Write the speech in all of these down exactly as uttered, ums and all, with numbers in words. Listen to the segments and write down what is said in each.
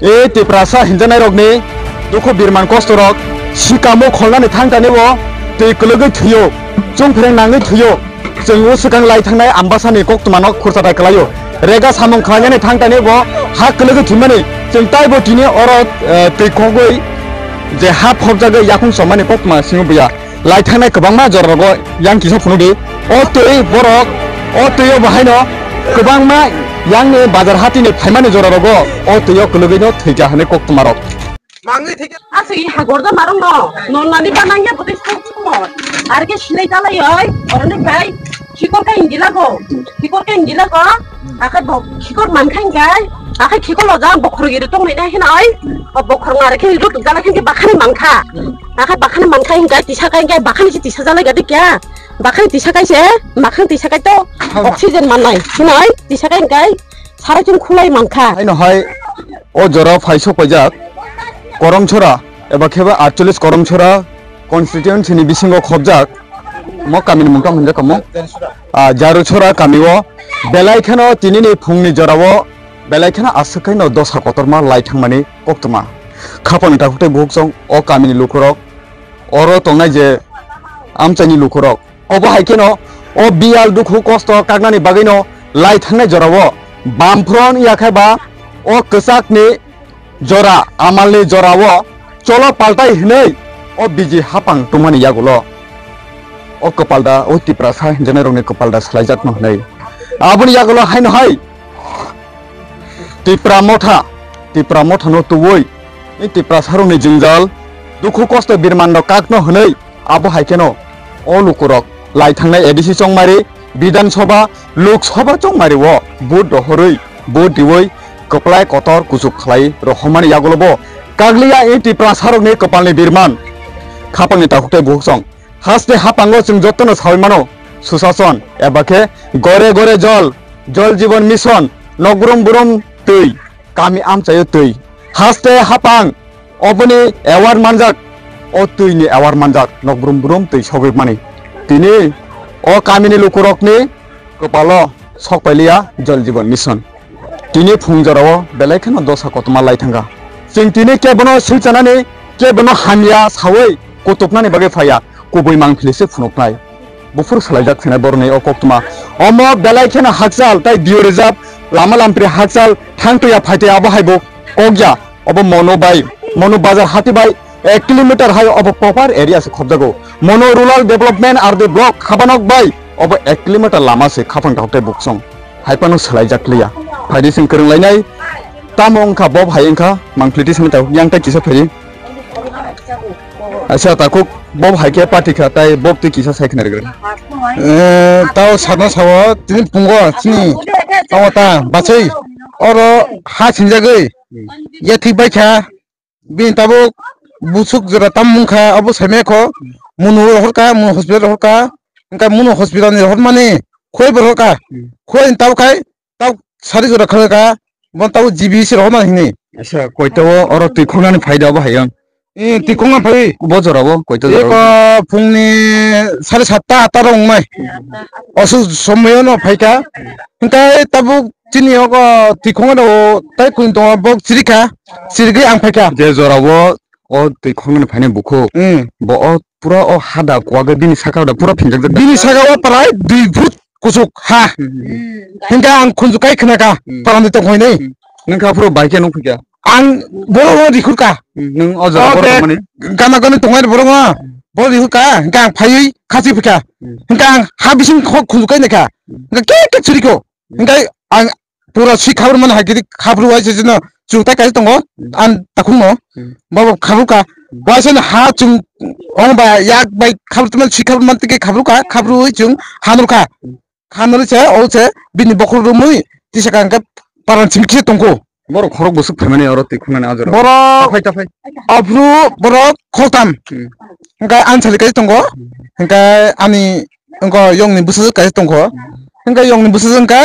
E Tiprasa hinjanai rokni dukhu birman kosto rok sikamo kholnani thangtani bo twi kwlwgwi thwiyo, chwng phereng nangwi thwiyo. Chwng o swkang lai thangnai Ambasani koktwmano khurchatai kwlaio. Rega samung khlainani thangtani bo ha kwlwgwi thwimani chwng taibo tini oro, eh, twi khogwi je ha phobjagwi yakung chomani koktwma singo buya. Lai thangnai kwbangma jora rogo yang kisa phunukdi. O twi borok, o twi o bahaino kwbangma yangni bazar hatini phaimani jora rogo o twi o kwlwgwino thwija hwnwi koktwma rok. Aswk i hagor da marung no, non nani ba nangya bwtwi sok sok. Ar ke sinai talai oi, oroni bai, khikor ka injila go, khikor ka injila go, aka bo khikor man khan gai, aka khikor lo ja bokhor giri tong nai na hin oi, o bokhor ngare khe ru tu jala khe bakhani man kha, aka bakhani man kha hin gai tisa kai gai bakhani si tisa jala gadi kya, bakhani tisa kai se, makhang tisa kai to, oxygen man nai, hin oi, tisa kai gai, sarai chun khulai man kha. Haino hai o jora phai sok paijak Koromchora eba khe ba aatcholish Koromchora constituency ni bisingo khobjak mo kamini mung tang hinjak kamo, ah, Jaruchora kami o belai kheno tini ni phung ni jora o belai kheno aswk khe no dosa kotorma lai thangmani koktwma khapang ni takhuk tei bukhuk chwng o kamini lukurok oro tongnai je amchaini lukurok. Obo hai kheno o biyal dukhu kosto kaknani bagwino lai thangnai jorao bamphron ya khe ba o kwchakni jora, amalni jorao cholo paltai hwnwi o biji hapang tongmani yagulo o kwpalda, o Tiprasa hinjaknairokni kwpalda salaijakno hwnwi. Aboni yagulo haino hai Tipra Motha, Tipra Mothano tuwi, i Tiprasarokni jwngjal, dukhu kosto birmando kakno hwnwi, abo hai kheno o lukurok lai thangnai A D C chongmari, Bidhan Sabha, Lok Sabha chongmari o vote rohorwi, vote riwi, kwplai kotor kuchuk khlai rohormani yagulobo kakliya i Tiprasarokni kwpalni birman. Khapangni takhuk tei bukhuk chwng. Haste hapango chwng jotono saui mano, Sushason eba khe gore gore jol, Jal Jeevan Mission, nokbrum brum twi, kami amchaio twi. Haste hapang oboni award manjak, o twini award manjak, nokbrum brum twi sogwi mani. Tini o kamini lukurokni kwpalo sok pailiya Jal Jeevan Mission. Tini phung jorao belai kheno dosa kotorma lai thangkha. Chwng tini kebono silchanani, kebono hamya saui kutupnani bagwi phaiya, kubui mangpili se phunuknai. Buphuru salaijak sinai borokni o koktwma. Omo belai kheno hakchal tai D O Reserve, lama lampri hakchal, thangtoya phaitoya abo hai bo kokya. Obo Monu bai, Monu bazar hati bai ek kilometer hai obo proper area se khobjago. Monu Rural Development R D Block Khabanok bai obo ek kilometer lama se khapang takhuk tei bukhuk chwng. Hai phano swlaijak liya. Phaidi chwng kwrwng lainai. Tamo wngkha bo hai wngkha mangpili tisani takhuk yang tei kisa phaidi. Aisa takhuk bo hai khe party kha tai bo twi kisa sai khna rwgwrwng. Eh, tao sakno sao tini pungo chini tamo ta bachai oro ha sinjagwi ya thik bai kha. Bini tabuk busuk jora tam wngkha, abo saimaya kho. Munu rohorka, munu hospital rohorka. Wngkha munu hospital ni rohormani khoi bo rohorka. Hmm. Khoi ni tabuk khai tabuk sari jora khalaka. Bon tabuk G B C rohormani hini. Acha, koito o oro twi khoknani phaida obo hayung? Eh, twi khokna phai. Bo jora o, koito jora o? Eko phungni sari satta atta rok wngnai. Osu somoyo no phaika. Hingkai tabuk chini ogo twi khokna o tai kun tongo bok chirika. Chirigwi ang phaikha. Je jora o, o twi khoknani phainai bukhuk. Hmm. Bo o pura o hada kuwagwi bini saka da pura phinjak jak. Bini saka o prai dui foot kuchuk ha. Hmm. Hingke ang khunju kai khna ka. Hmm. Parani tong hoi nei. Hmm. Nung kha phuru bai khe nung phika. Ang boro no rikhur ka. Hmm. Nung o jora boro tongmani. Gana gani tongai boro no. Boro rikhur ka. Hingke ang phaiwi khasi phika. Hmm. Hingke ang ha bising kho khunju kai nei ka. Hmm. Hingke ke ke churi ko. Hingke ang pura sui khabru mani hai kiri khabru hai se no chu tai kai tongo. Hmm. An takhung no. Hmm. Babo khabru ka. Hmm. Waisa ha chung ong ba yak bai khabru tuma sui khabru man tike khabru ka khabru hui chung hanur ka. Hmm. Khanani se o se bini bokhorok romwi tisa kangkhe paran simi kisa tongkho. Borok khorok bwswk phaimani oro twi khunani ajora. Borok taphai, taphai. Aphuru borok khoroktham. Hmm. Hingkhe ani sadi kaisa tongo. Hmm. Hingkhe ani wngkha yongni bwsajwk kaisa tongkho. Hmm. Hingkhe yongni bwsajwk hingkhe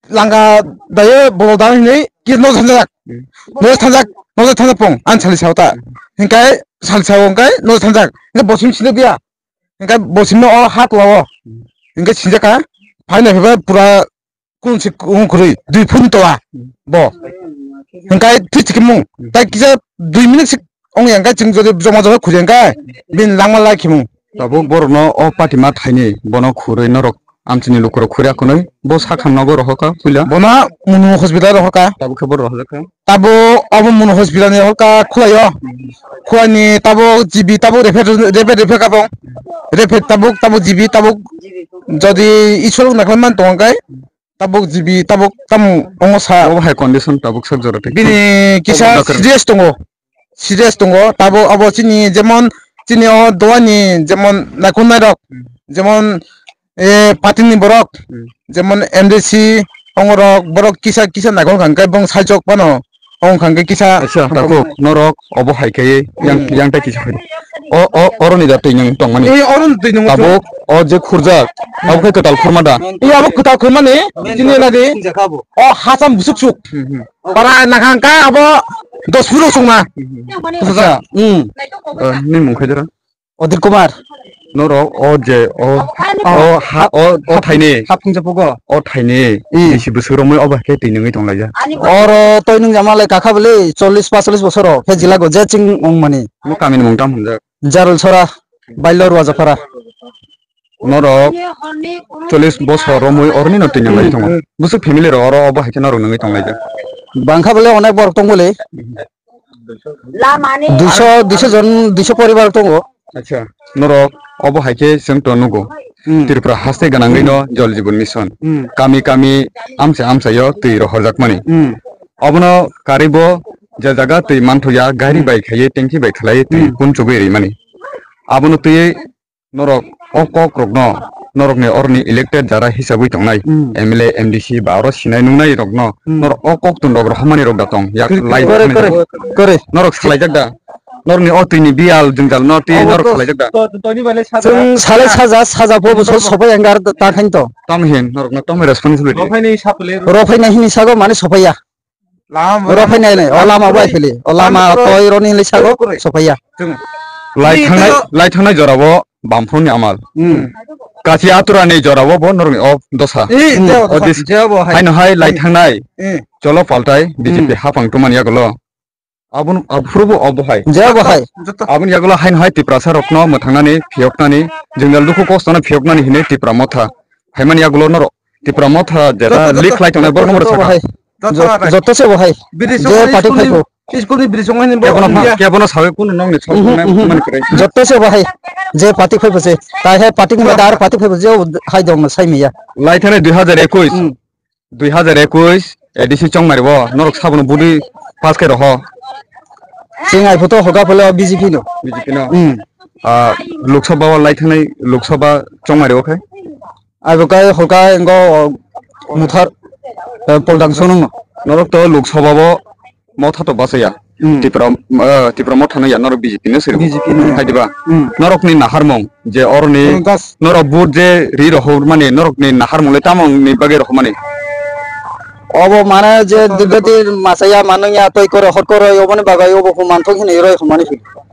langa daye bolok dana hinwi kisa nogo thanjak. Hmm. Nogo thanjak, nogo thanjak pong ani sadi sao ta. Hmm. Hingkhe sadi sao hingkhe nogo thanjak. Hingkhe bosim sini biya. Hingkhe bosimno o ha tola o. Hmm. Hingkhe sinjak kha. Phaina phaiba pura kunsi kung kwrwi dui phun tola. Hmm. Bo. Hingkai thwi chikimung. Tai kisa dui minute sik ong yang kai chwng jodi joma joma khuri yang kai. Bin langma lai khimung. Tabuk borokno o patima thaini bono khurui norok amchini lukurok khuri akhunui bo sakhamno bo rohorkha puila. Bono munu hospital rohorkha. Tabuk khe bo rohorkha. Tabo abo munu hospital ni rohorkha khulaio. Khulani tabo G B tabo refer refer refer kabong. Refer tabuk tabo G B tabuk jodi Ishwar nakhla man tong kai. Tabuk G B tabuk tamo ongo sa. Obo hai condition tabuk sak jora tei. Bini kisa serious tongo. Serious tongo. Tabuk abo chini jemon chini o doani jemon naikon nairok. Jemon eh patini borok. Jemon M D C ongorok borok kisa kisa naikon kangkai bong sajok pano. Ong kangkai kisa. Acha, takuk, norok obo hai khe yang, yang tai kisa phai. O, o, oroni da twi nung tongmani. Eh, oroni twi nung. Tabuk, o je khurjak, abo khe kwtal khurma da. Eh, abo kwtal khurmani, chini na di. O hacham busuk suk. Para nakhang ka abo dos puro sungma. Acha, hmm. Eh, ni mung khaidara. Odil Kumar. Norok o je o, o ha, o, o thaini. Hapung japugo. O thaini. Bisi bwswk romwi obo khe twi nungwi tonglaijak. Oro twi nung jama lai kakha bwle chollish pasolis bosoro khe jila go je ching ong mani. Bo kamini mung tam hwnjak. Jarul Sora, Bailor Wajapara. Norok chollish bosor romwi oroni no twi nungwi tongo. Bwswk family rok oro obo hai khe norok nungwi tonglaijak. Bangkha bwle onek borok tong bwle. Duiso, duiso jon, duiso poribar tongo. Acha, norok obo hai khe chwng to nugo. Hmm. Tripura haste gwnangwi no Jal Jeevan Mission. Hmm. Kami kami amsa amsa yo twi rohorjakmani. Hmm. Obono karwi bo je jaga twi manthoya gari bai khaiwi tanki bai khlaiwi twi kunchugwi rimani. Abono twi norok o kok rokno, norokni oroni elected jara hisabwi tongnai, M L A, M D C ba oro sinai nungnai rokno, norok o kok tun rok rohormani rok da tong, yak lai kore, kore, kore. Norok salaijak da, norokni o twini biyal jwngjal no twi norok salaijak da. Chwng salai saja, saja po bosor sopai ang ar ta khain to. Tamo hin, norokno tamo responsibility. Rophai nai hini sago mane sopaiya. Oro phai nai nai, o lama bai phili, o lama toi roni hinwi sago, sophaiya. Lai thangnai, lai thangnai jorabo Bamphorni amal. Hmm. Kachi aturani jorabo bo norokni o dosa. Hmm. O dis-, haino hai lai thangnai, cholo paltai B J P hapang tumani yagulo. Abun, aphuru bo obo hai. Jabo hai. Abun yagulo haino hai Tiprasa rokno mwthangnani, phiyoknani, jwngjal dukhu kostono phiyoknani hinwi Tipra Motha. Haimani yagulo norok Tipra Motha jeta leak khlai tongnai borokno mwrwk sakha. Jotto se bo hai. Je party phaibo. School ni bridge ongmani bo kebono pha-, kebono sawi kunu nongni sok mani kwrwi. Jotto se bo hai. Je party phaibo se. Tai hai party ni dar party phaibo je hai dong sai miya. Lai thani dui hajar ekush. Hmm. Dui hajar ekush A D C chongmari bo norok sabono budi pass khe roho. Chwng ai photo hoga pholo B J P no. B J P no. Hmm. Ah, Lok Sabha o lai thangnai Lok Sabha chongmari o khai. Abo kai hoka engo muthar, eh, poldang sonong no. Norok to Lok Sabha bo Motha to bachaya. Hmm. Tipra, eh, Tipra Motha no ya norok B J P no siri. B J P no. Hai diba? Hmm. Norok ni naharmung je oroni norok vote je ri rohor mani norok ni naharmung le tamong ni bagwi rohor mani. Obo mane je dirgho din machaya manung ya toi koro hot koro oboni bagwi obo ko manthok hinwi roi hwnmani.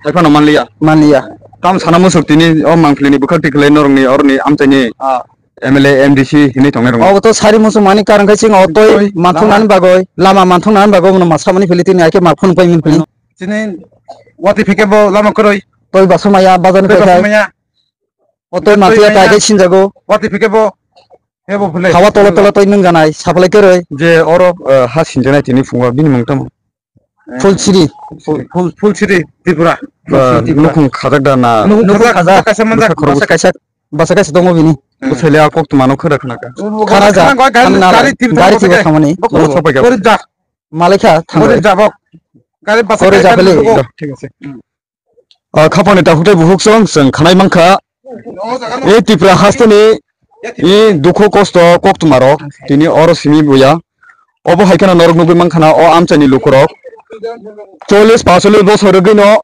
Hai phano manliya. Manliya. Tam sana musuk tini o mangpili ni bukhak tikle norok ni oroni amchai ni. Ah. M L A, M D C hinwi tongnai rok. Obo to sari muchung mani karang khai chwng o toi manthoknani bagwi, lama manthoknani bagwi bono ma samani phili tini hai khe ma phunuk pai mani phili. Chini watwi phikhe bo lama kwrwi. Toi baso maya bazar ni phai khai. O toi manthokya tai khai sinjago. Watwi phikhe bo hebo phule. Hawa tolo tolo toi nungjanai, saplai kwrwi. Je oro, eh, ha sinjanai tini phungo bini mung tamo. Phulsiri. Phul, phul, Phulsiri, Tripura. Ba, nukhung khajak da na? Nukhung khajak, khajak. Bwsa kaisa manjak, bwsa kaisa, bwsa kaisa tongo bini. Bwsai le a kok tuma no khwra khna kha. Khana ja, khana gari, gari tibo thamani. Bok sopai kha. Gari ja. Malai kha, thang. Gari ja bok. Gari bwsa kaisa ja phele. Thik ase. Ah, khapangni takhukthai bukhuk song chwng khanai mankha. E Tripura hasteni e dukhu kosto koktwmarok tini oro simi buya. Obo hai kheno norok nugwi mankhana o amchaini lukurok chollish pasolis bosor rwgwino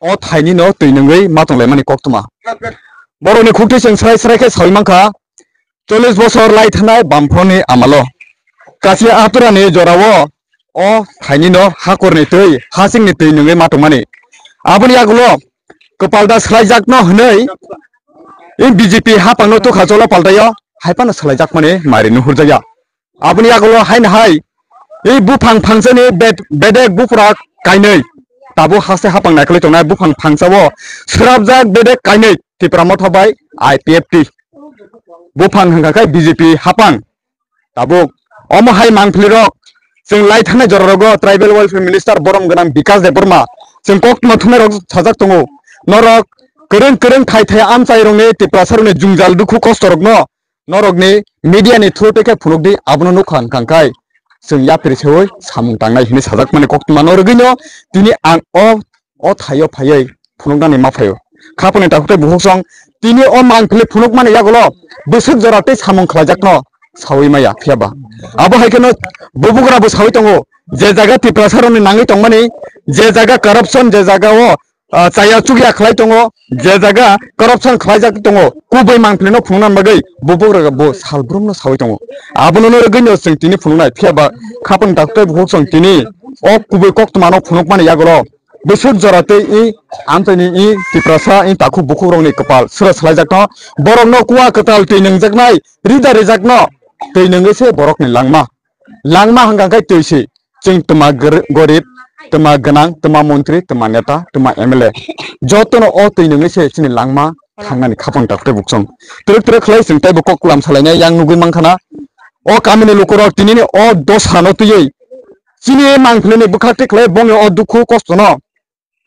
o thainino twi nungwi ma tonglaimani koktwma. Borokni khuktwi chwng srai srai khe sawi mankha. Chollish bosor lai thanai Bamphorni amalo kachi aturani jorao o thainino hakorni twi, hasingni twi nungwi ma tongmani. Aboni yagulo kwpal da swlaijakno hwnwi B J P hapangno tukha cholo paltaio, hai phano swlaijakmani mari nuhurjakya. Aboni yagulo haino hai I buphang phangsani bed-, bedek buphra kainwi. Tabuk haste hapang naikolwi tongnai buphang phangsao swrapjak bedek kainwi Tipra Motha bai I P F T. Buphang hwnkha khe B J P hapang. Tabuk omo hai mangpili rok chwng lai thangnai jora rogo Tribal Welfare Minister borom gwnang Bikash Debbarma chwng koktwma thumnai rok sajak tongo. Norok kwrwng kwrwng thai thai amchai rokni Tiprasa rokni jwngjal dukhu kosto rokno norokni media ni through tei khe phunuk di, abono nukha hwnkha khe chwng yapri seui samung tangnai hinwi sajak mani koktwma no rwgwino tini ang o, o thaio phaiwi phunuknani ma phaio. Khapangni takhuk tei bukhuk song tini o mangpili phunukmani yagulo bwswk jora tei samung khlaijakno saui maya phiya ba. Abo hai kheno bubugra bo saui tongo, je jaga Tiprasa rokni nangwi tongmani, je jaga corruption, je jaga o ah, chaya chukya khlai tongo, je jaga corruption khlaijak tongo, kubui mangpili no phunukna bagwi bubugra bo salbrumno saui tongo. Abono no rwgwino chwng tini phunuknai, phiya ba khapang takhuk tei bukhuk song tini o kubui koktwma no phunukmani yagulo bwswk jora tei i amchaini i Tiprasa i takhuk bukhuk rokni kwpal sura swlaijak tongo. Borokno kuwa kwtal twi nwngjaknai, rida rijakno twi nwngwi se borokni langma. Langma hwnkha khe twi se, chwng twma gor-, gorib, twma gwnang, twma montri, twma neta, twma M L A. Jotono o twi nwngwi se chini langma thangnani khapang takhuk tei bukhuk song. Twrwk twrwk khlai chwng teibo kok kwlam salainai yang nugwi mankha na. O kamini lukurok tinini o dosano twiwi chini mangpilini bwkhak twi khlai bongni o dukhu kostono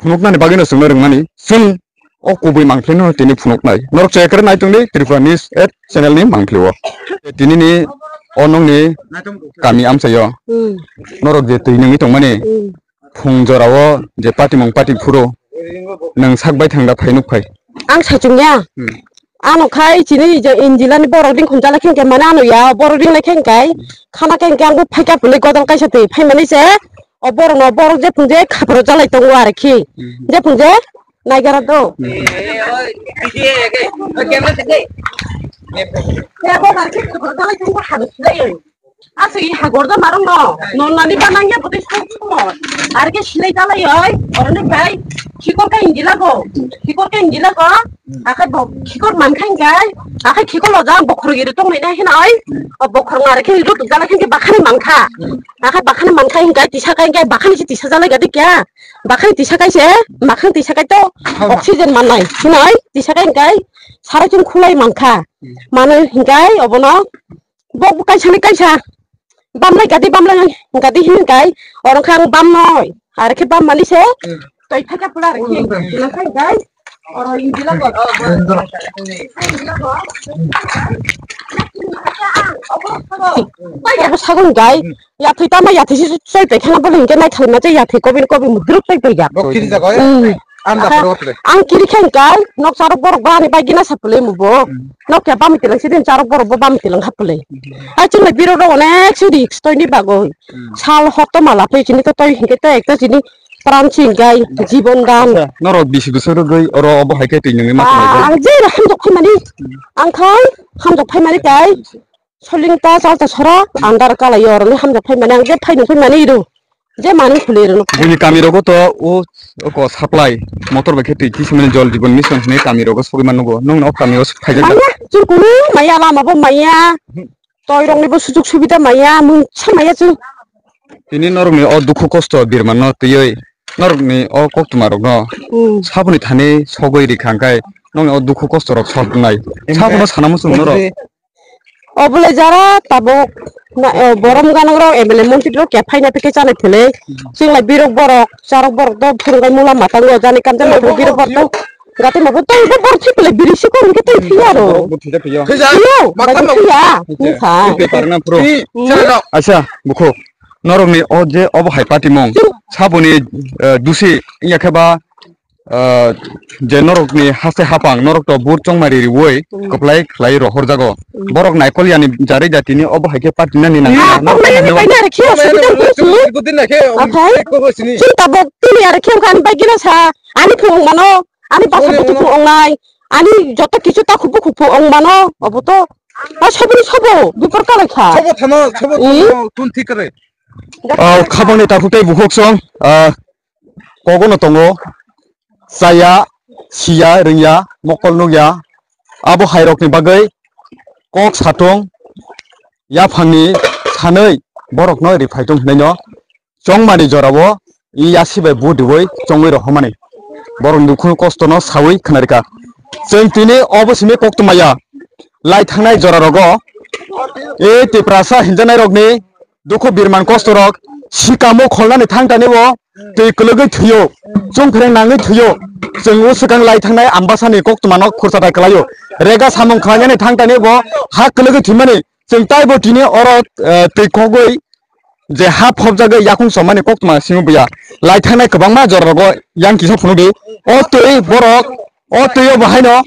phunuknani bagwino chwngno rwngmani, chwng o kubui mangpilino tini phunuknai. Norok chaya kwrwi nai tongdi Tripura News eight channel ni mangpilio. Tinini o nokni kami amchaio Hmm. norok je twi nungwi tongmani Hmm. phung jorao je patimung pati phuru nwng sak bai thangda phai nuk phai. Ang saichung ya. Hmm. Ano khai chini je injilani borok ring khum chala khengke mane ano ya borok ring lai khengkai khana khengke ang bo phaika puli godal kaisa twi phaimani se o borok no borok je phung je khapro jalai tongo ar khi Hmm. je phung je naigara do. Hmm. Ya bo ar khi khapro jalai tongo hadu. Aswk i hagor da marung no, non nani ba nang ya bwtwi sok sok. Ar khe silai dalai oi, oroni bai khikor khe injila go, khikor khe injila go, akhai bo khikor man kha hinkai, akhai khikor lo jang bokhorok iri tong nai na hina oi, o bokhorok no ar khe ri ruk jala khe bakhani man kha, akhai bakhani man kha hinkai tisa kai hinkai bakhani se tisa jalai gadi kya, bakhani tisa kai se, bakhani tisa kai to oxygen man nai hina oi, tisa kai hinkai sarai chung khulai man kha, mano hinkai obono. Bo kaisa ni kaisa. Bamlai gadi, bamlai gadi hini kai. Orang kang bamnoi. Are khe bam mani se. Toi thaka pula are khe. Nakai kai. Orang ini bilang kok. Pai ya sagun kai. Ya thoi tama ya thisi soi pe khana bole hinke nai khalma che ya thoi kobin kobin mudruk tai pe ya. Bo kiri jago ya. Hmm. Anda Aha, pura hotle. Ang kiri khen kai, nok sarok borok bani bai gina sapule mu bo. Hmm. Nok ya bami tilang sidin sarok borok bo bami tilang hapule. Hmm. Ai chini biro ro onek sidi stoi ni bago. Hmm. Sal hokto mala pe chini to toi hinke to ekta chini pran sing kai jibon dan. Acha, norok bisi bosor rwgwi oro obo hai khe twi nungwi ma tonglaijak. Ang je hamjok phai mani. Hmm. Ang khai hamjok phai mani kai. Soling ta chal ta sora andar kala yo roni hamjak phai mani ang je phai nung phai mani ro je mani khuli ro. Bini kami rogo to o, o ko supply motor bai khe twi kisimani jol jibon mission hwnwi kami rogo sogwi man nugo. Nung no kami o phai jak. Maya chwng kunu maya lama bo maya. Toi rok ni bo sujuk subida maya mungsa maya chwng. Tini norok ni o dukhu kosto birman no twiwi norok ni o koktwma rok no Hmm. saboni thani sogwi rikha hwnkhe nokni o dukhu kosto rok sok wngnai. Saboni sana muchung norok. Obole jara tabuk na, eh, borom ganang rok M L A montri rok ya phaina pike chanai thele. Chwng lai birok borok, charok borok do phwrwngbai mula matango jani kamjak matango birok borok do. Gati mabo tei bo borok thipele biri sikor hwnkhe tei phiya ro. Borok bo thida phiya. Phiya, bai phiya. Nukha. Paper na pro. Hmm. Acha, bukho. Norokni o je obo hai patimung. Saboni, eh, dusi ya khe ba ah, je norokni haste hapang norok to bur chongmari riwi Hmm. kwplai khlai rohorjago. Hmm. Borok naikol yani jari jatini obo hai khe party nani nang Ah, nang party nang nang nang nang. Kaina rikhiya, subida Nang busu. Nang nang nang. Akhai? Eko sini. Chwng tabok tini ari khiyam khan bai gina sa, ani phung ong mano, ani basa Nang butu nang phung nang. Ong nai, ani joto kichu ta khupu khupu ong mano, obo to. Ah, soboni sobo, bipor kalai kha. Sobo thano, sobo Hmm? Thano, tun thik kare. Oh, khabangni takhuk tei bukhuk song, ah, kogono tongo, chaya, siya, rwngya, mokol nukya, abo hairokni bagwi kok satung, yaphangni sanwi, borokno riphai tong hwnwi no chongmani jorao i yasi bai bu diwi chongwi rohormani. Borok dukhu kosto no sawi khwnarikha. Chwng tini obo simi koktwmaya lai thangnai jora rogo e Tiprasa hinjanai rokni dukhu birman kosto rok sikamo kholnani thang tani o twi kwlwgwi thwiyo. Chwng phereng nangwi thwiyo. Chwng o swkang lai thangnai Ambasani koktwmano khursa tai kwlaio. Rega samung khlainani thang tani bo ha kwlwgwi thwimani. Chwng taibo tini oro, eh, twi khogwi je ha phobjagwi yakung somani koktwma simi buya. Lai thangnai kwbangma jora rogo yang kisa phunukdi. O twi borok, o twi o bahaino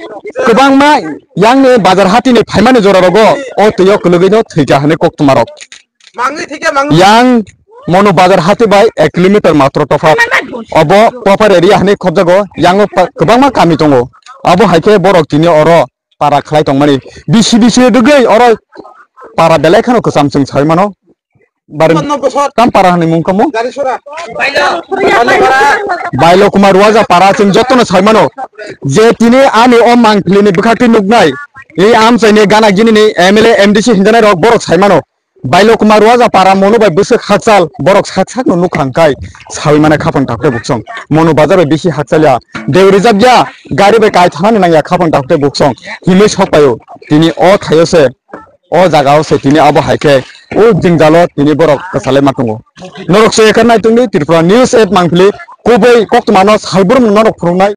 kwbangma yangni bazar hatini phaimani jora rogo o twi o kwlwgwino thwikha hwnwi koktwma rok. Mangwi thwikha, mangwi. Yang Monu bazar hati bai ek kilometer matro topha. Obo Popar area hwnwi khobjago, yango pa-, kwbangma kami tongo. Abo hai khe borok tini oro para khlai tongmani. Bisi bisi rwgwi oro para belai kheno kwcham chwng saui mano. Bari Tam para hwnwi mung kamo? Bailo Kumar Waja para chwng jotono saui mano. Je tini ani o mangpili ni bwkhak twi nuknai. I amchai ni gana gini ni M L A, M D C hinjanai rok borok sai mano. Bailo Kumar Waja para Monu bai bwswk hakchal borok sak sak no nukha hwnkhe saui mano khapang takhuk buksong. Monu bazar bai bisi hakchal ya. Deu rijak ya. Gari bai kai thana nang ya khapang takhuk buksong. Himwi sok paio. Tini o thaio se. O jaga o se tini abo hai khe o jwngjalo tini borok kwchalai ma tongo. Norok se ekha nai tongdi Tripura News at Mangpili kubui koktwma no salbrum norok phunuknai.